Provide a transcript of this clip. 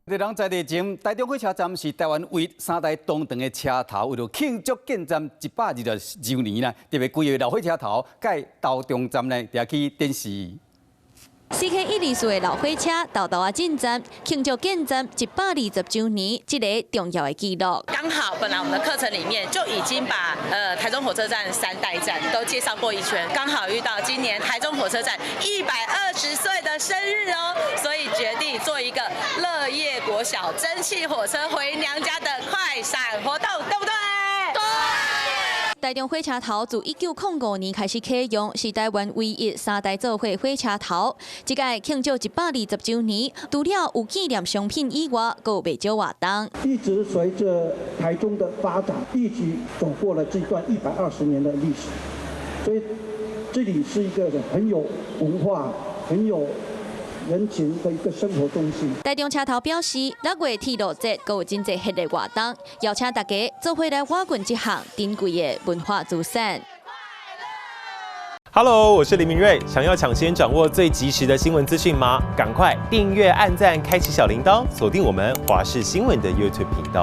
佇人在地前，台中火車站是台灣唯一三代同堂的車頭，為著慶祝建站120周年啦，特別規劃老火車頭佮頭中站呢，佇遐去展示。 CK 124的老火車沓沓仔進站，慶祝建站120周年，這个重要的記錄。剛好本來我們的課程裡面就已經把台中火車站三代站都介紹過一圈，剛好遇到今年台中火車站120歲的生日哦，所以決定做一個樂業國小蒸汽火車回娘家的快閃活動，對不對？對。台中火車頭自1905年開始啟用，是台灣唯一三代做伙火車頭。這屆慶祝120周年，除了有紀念商品以外，閣有袂少活動。一直隨着台中的發展，一起走過了這段120年的歷史，所以這裡是一個很有文化、很有人情的一個生活中心。台中車頭表示，6月鐵路節閣有真濟系列活動，邀請大家做伙來挖掘這項珍貴的文化資產。 Hello，我是林明瑞。想要搶先掌握最及時的新聞資訊嗎？趕快訂閱、按讚、開啟小鈴鐺，鎖定我們華視新聞的 YouTube 頻道。